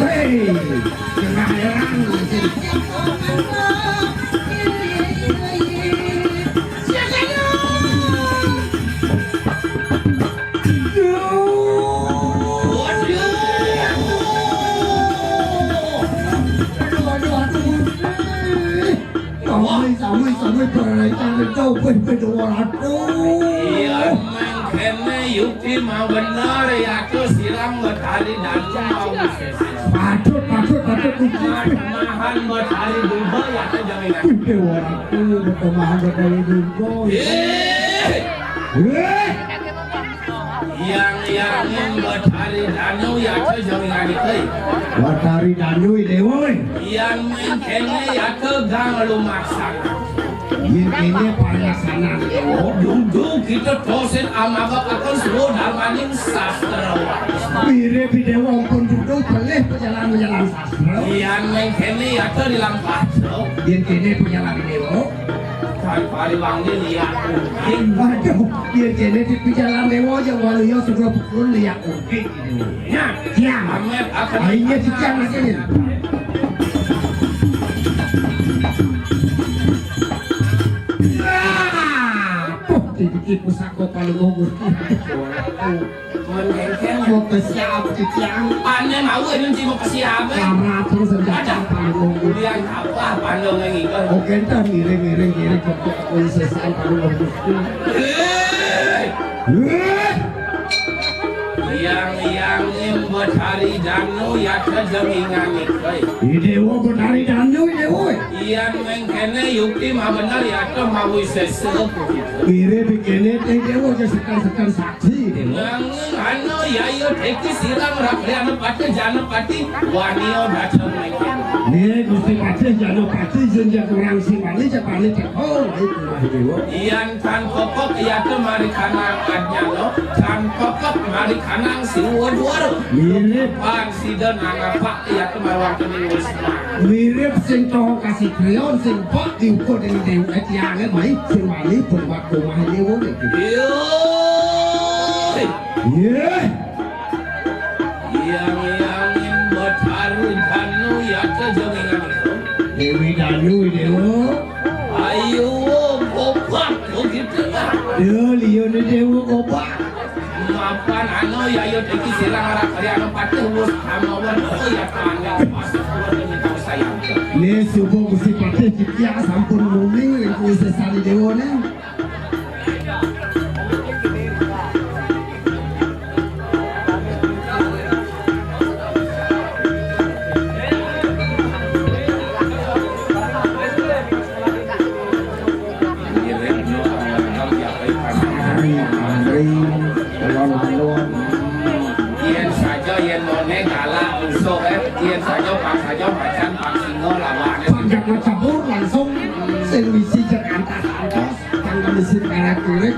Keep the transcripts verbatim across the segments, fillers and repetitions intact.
Hei, jangan heran. Samui, samui, samui, peraikan itu, wih, wih, dua ratus. Iya, mengkene yukti mah bener, ya tuh silang Betari dan mau. Patut, patut, patut, wih, wih. Mahan Betari juga, ya tuh jangan. Wih, dua ratus, bertemahan Betari juga. Eh. Eh. Yang, yang Betari Danu ya tuh jangan ngadikeun. Betari Danu, Dewa, weh. Yang mengkene ya tuh gang lumaksana. Yang kene parilaksana, Dewa. Duduk kita tosin amabak akan suruh darmaning sastra. Mirip Dewa ampun duduk pelih pejalan-pejalan sastra. Yang mengkene ya tuh dilampah. Yang kene pejalan, Dewa. Kan pariwang dia liak umping. Aduh, dia kene di pijalan Dewa aja waluya sudah pukul liak umping. Ya, ya. Amet, akan. Akhirnya sekian lagi nih. Ya, tuh, tipu-tipu sako palu mogur. Mengkene. Mau ke siap, Ciciang? Pane mau ini sih mau ke siap, eh? Karena terus senjata paling mau. Kuliah apa? Pandong yang itu. Oke, entar ngiring, ngiring, ngiring ke polisi sampai mau. Eh! Eh! Yang, yang Betari Danu ya kerja ngingani, eh. Ide wo Betari Danu, ide wo. Yang mengkene yukti mah bener ya, tuh mau sesek. Ire bikene teh, ide wo, aja sekan-sekan saksi, ide wo. Nanging anu ya, yo, teki silang rakriana pati, jana pati, wanio datang lagi. Nih, Gusti Patih, jana pati, jenjak orang si wani, cak wani teko, itu mah, ide wo. Yang tan kokok, ya, tuh mari kanang adnyano, tan kokok mari kanang si uwa duar. Mirip. Pan sida nangapa, ya, tuh mari wangkene wis. Mirip sing toho kasih kriyon, sing pok diukur dengan dewa, eh, tiangnya baik, sing wani pun bak rumah dewa, gitu. Yo. Iya. Yang, yang Betari Danu ya ke jenengan itu. Dewi Danu, Dewa. Ayo, gobak, begitu lah. Yo, liyo ne Dewa gobak. Mapan anu ya, yo, teki silang arak kali anu patih wus hamawan, oh, ya, tanggal pas, oh, ini tahu sayang. Ne subuh Gusti Patih Cipya sampun muming ring kuwi sesani dewa ne. Ari, ari, alon-alon. Yen saja, yen mone galak musuh, eh. Yen saja, pas saja, macan, pas singa, lawane. Panjak ngecebur langsung, sing misi Jakarta santos, kang misi karak kirik.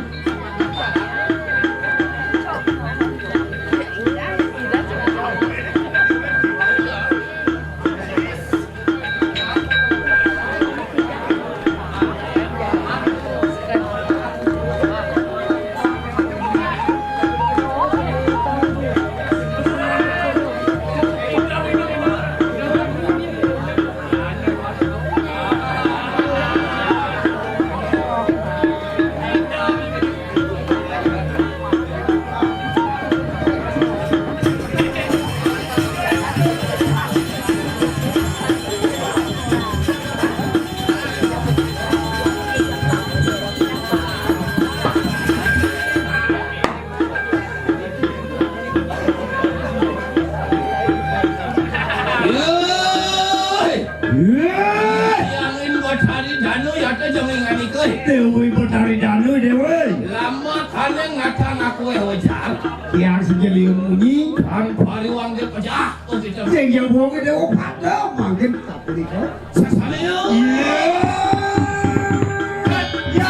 Yoi. Yoi. Yangin Betari Danu ya teh jeng ingan ikeuy. Dewi Betari Danu, Dewi. Lama kane ngatan aku, eh, ojang. Yang sejelium munyi. Kan pariwang dia pejah. Oh, gitu. Sing yang buang dia, oh, pada mangkin tak punika. Sasana. Iya. Ya.